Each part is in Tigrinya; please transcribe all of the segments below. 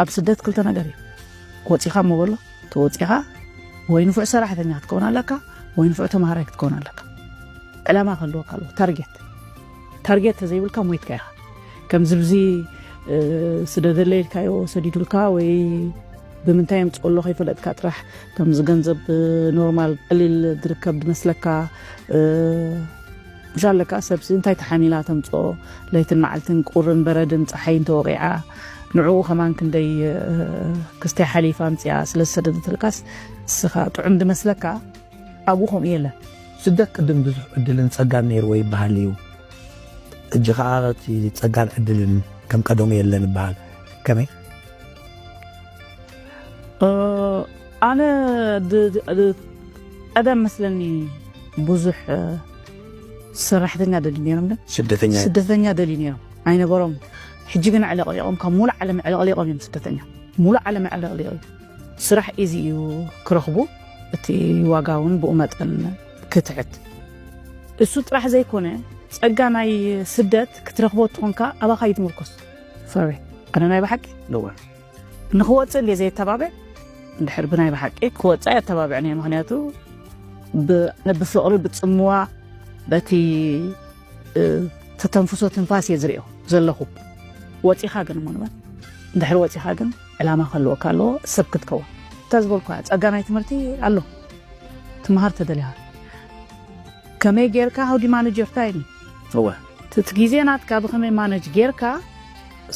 ኣብ ስደት ክልተ ነገር እዩ። ወፂኻ እሞ በሎ፣ ተወፂኻ ወይ ንፉዕ ሰራሕተኛ ክትከውን ኣለካ፣ ወይ ንፉዕ ተምሃራይ ክትከውን ኣለካ። ዕላማ ክህልወካ ኣለዎ። ታርጌት ታርጌት ተዘይብልካ ሞይትካ ኢኻ። ከምዚ ብዚ ስደደለ ኢልካዮ ሰዲዱልካ ወይ ብምንታይ የምፅኦ ኣሎ ከይፈለጥካ ጥራሕ፣ ከምዚ ገንዘብ ኖርማል ቀሊል ዝርከብ ዝመስለካ። ምሻለካ ሰብሲ እንታይ ተሓሚላ ተምፅኦ፣ ለይትን መዓልትን ቁርን በረድን ፀሓይን ተወቂዓ፣ ንዕኡ ከማን ክንደይ ክስታይ ሓሊፋ ኣምፅኣ ስለ ዝሰደደትልካስ እስኻ ጥዑም ዝመስለካ። ኣብኡ ከምኡ የለን። ስደት ቅድም ብዙሕ ዕድልን ጸጋን ነይርዎ ይበሃል እዩ። ሕጂ ኸኣ እቲ ጸጋን ዕድልን ከም ቀደሙ የለን ይበሃል። ከመይ? ኣነ ቀደም መስለኒ ብዙሕ ሰራሕተኛ ደሊ ነይሮም፣ ግን ስደተኛ ስደተኛ ደሊ ነይሮም ኣይነበሮም። ሕጂ ግን ዕለቕሊቖም፣ ካብ ሙሉእ ዓለም ዕለቕሊቖም እዮም ስደተኛ። ሙሉእ ዓለም ዕለቕሊቕ እዩ። ስራሕ ኢዚ እዩ ክረኽቡ፣ እቲ ዋጋ እውን ብኡ መጠን ክትዕት። እሱ ጥራሕ ዘይኮነ፣ ጸጋ ናይ ስደት ክትረኽቦ ትኾንካ ኣባኻ እዩ ትምርኮስ። ሶሪ፣ ኣነ ናይ ብሓቂ ንወ ንኽወፅእ እንድየ ዘየተባብዕ፣ እንድሕር ብናይ ብሓቂ ክወፅእ ኣየተባብዕን እየ። ምኽንያቱ ብ-፣ ብፍቕሪ ብፅምዋ በቲ ተተንፍሶ ትንፋስ እየ ዝሪኦ ዘለኹ። ወፂኻ ግን እሞ ንበል፣ እንድሕር ወፂኻ ግን ዕላማ ክህልወካ ኣለዎ፣ ሰብ ክትከውን። እታ ዝበልኳ ጸጋ ናይ ትምህርቲ ኣሎ። ትምሃር ተደሊኻ ከመይ ጌርካ how do you manage your time? እወ። እቲ ግዜ ናትካ ብኸመይ ማነጅ ጌርካ፣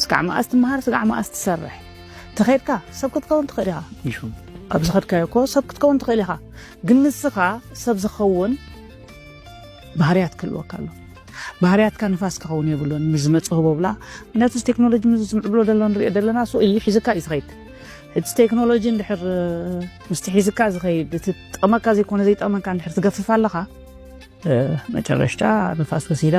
ስጋዕ መኣስ ትምሃር፣ ስጋዕ መኣስ ትሰርሕ። ተኸይድካ ሰብ ክትከውን ትኽእል ኢኻ። ይኹን። ኣብ ዝኸድካዮ እኮ ሰብ ክትከውን ትኽእል ኢኻ። ግን ንስኻ ሰብ ዝኸውን ባህርያት ክህልወካ ኣሎ። ባህርያትካ ንፋስ ክኸውን የብሉን። ምስ ዝመጽእ ህቦብላ፣ ምክንያቱ እዚ ቴክኖሎጂ ምስ ዝምዕብሎ ዘሎ ንሪኦ ዘለና፣ ስኡ እዩ ሒዝካ እዩ ዝኸይድ። እቲ ቴክኖሎጂ እንድሕር ምስቲ ሒዝካ ዝኸይድ፣ እቲ ጠመካ ዘይኮነ ዘይጠመካ እንድሕር ትገፍፍ ኣለኻ፣ መጨረሽታ ንፋስ ወሲዳ